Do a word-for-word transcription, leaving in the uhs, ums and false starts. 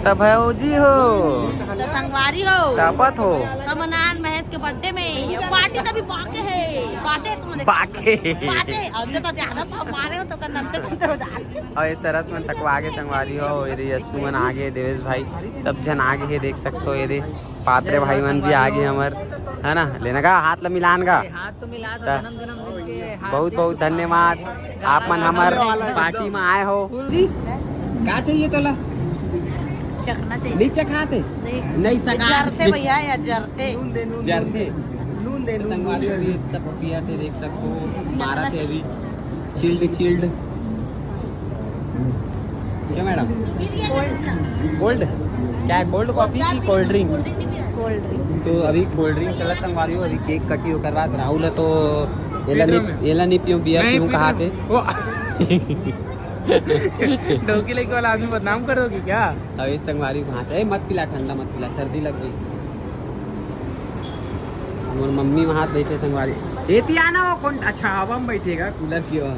त भौजी हो, त संगवारी हो, तपत हो। हमन आन महेश के बर्थडे में, पार्टी तभी बाके हे, बाचे तुमने बाके। बाचे, अब तो ज्यादा हमारे हो तो कर नंतर की तो जाते। अउ ये सरस मन तकवा आगे संगवारी हो, ये दे यस्सु मन आगे, देवेश भाई, सब झन आगे हे, देख सकथो। ये दे पात्रे भाई मन भी आगे हमर, है ना, लेना का हाथ ला मिलान का। हाथ तो मिला था, त जन्म जन्मदिन के हार्दिक बहुत बहुत शुभकामनाएं। धन्यवाद, आप मन हमर पार्टी में आए हो। जी, का चाहिए तोला? चखना चाहिए। नहीं चखाते? नहीं। नहीं सका जरते भैया, या जरते। जरते। नून दे, नून संगवारी दे। अभी सब पिया थे, देख सकते हो, मारा थे अभी। Chilled chilled. क्या मैडम? कोल्ड। क्या है, कोल्ड कॉफी की कोल्ड ड्रिंक? Cold drink. तो अभी कोल्ड ड्रिंक चला संगवारी हो, अभी केक कटी ओकर बाद राहुल है तो एला नहीं, एला नहीं पियो, बियर पीऊँ कहा थे। वो डोकी लेके वाला आदमी बदनाम कर दोगी क्या? अभी संगवारी वहाँ से, ए, मत पिला, ठंडा मत पिला, सर्दी लग गई। मोर मम्मी वहाँ बैठे संगवारी। एती आना वो कौन, अच्छा हवा में बैठेगा कूलर की हवा।